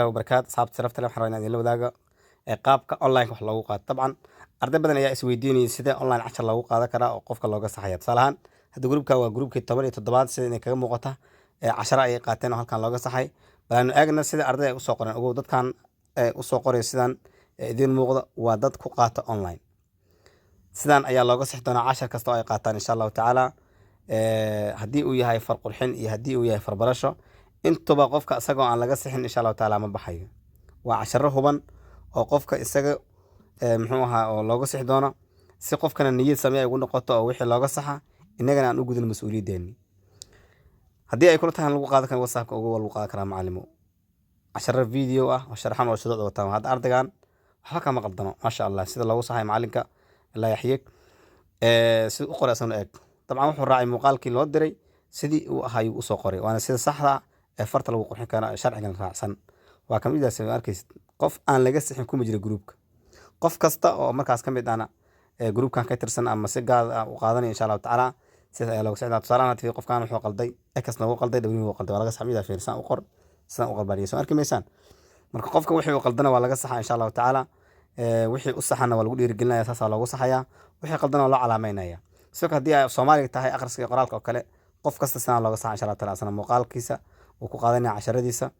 Wabarakaatu. Asxaabta sharafta leh, waxaan rabaa inaan idinla wadaago ee qaabka online wax loogu qaato. Dabcan arday badan ayaa isweydiinayay sidee online cashar loogu qaadan karaa oo qofka looga saxaya. Tusaale ahaan, hadda groupka waa groupkii 17aad, sida inay kaga muuqata ee cashara ayay qaateen oo halkan looga saxay. Bal aanu eegna sida arday ay usoo qoreen. Ogow, dadkan ee usoo qoray sidan ee idiin muuqda waa dad ku qaata online. Sidan ayaa looga sixi doonaa cashar kasta oo ay qaataan, insha Allahu tacaala. Haddii uu yahay far qurxin iyo haddii uu yahay farbarasho intuba, qofka isagoo aan laga sixin, insha Allahu tacaala, ma baxayo. Waa casharo huban oo qofka isaga muxuu ahaa oo looga sixi doono, si qofkana niyad samee ay ugu noqoto oo wixii looga saxa, innagana aan u gudin mas-uuliyaddeeni. Haddii ay kula tahay lagu qaadan karo WhatsAppka, uga waa lagu qaadan karaa, macalimo. Casharo video ah oo sharaxan oo shuruucda wataan. Hadda ardaygan waxba kama qaldano, maasha Allah, sida loogu saxay macalinka ilaa yaxyeg sida u qoray asagna eeg. Dabcan wuxuu raacay muuqaalkii loo diray, sidii uu ahaa ayuu usoo qoray, waana sida saxda ah ee farta lagu qurxin karo ee sharcigan raacsan. Waa kamid ah. Arkaysid, qof aan laga sixin kuma jira groupka. Qof kasta oo markaas ka mid ahna ee groupkan ka tirsan ama si gaar ah u qaadanaya, insha Allahu tacaala, sidaas ayaa looga sixdaa. Tusaalahan hadda qofkan wuxuu qalday x noogu qalday, w wuu qalday, waa laga saxmida. Fiir, saan u qor, sidaan u qor baa. Soo arki maysaan? Marka qofka wixii uu qaldana waa laga saxaa, insha Allahu tacaala. Wixii u saxana waa lagu dhiirigelinaya, saasaa loogu saxayaa. Wixii qaldana waa loo calaameynaya. Sidoo kale, haddii ay Soomaaliga tahay, akhriska iyo qoraalka oo kale, qof kasta sidaan looga saxa, insha Allahu taala, asna muuqaalkiisa uu ku qaadanaya casharadiisa.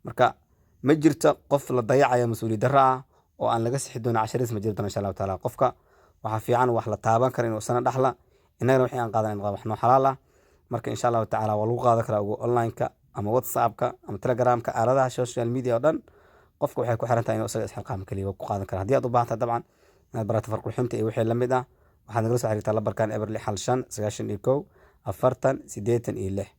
Marka ma jirto qof la dayacayo mas-uuliyad darro ah oo aan laga sixi doonin casharadiisa, ma jiri doono, insha Allahu tacaala. Qofka waxaa fiican wax la taaban kara inuu isana dhaxla, innagana wixii aan qaadan wax noo xalaal ah. Marka, insha Allahu tacaala, waa lagu qaadan karaa ugu online-ka ama WhatsApp-ka ama Telegramka, aaladaha social media oo dhan. Qofka waxay ku xiran tahay inuu isaga isxilqaamo keliya, waa ku qaadan karaa. Haddii aad u baahan tahay, dabcan, inaad barato farqurxinta iyo wixii la mid ah, waxaad nagala soo xiriirtaa lambarkan 0615 91 40 86.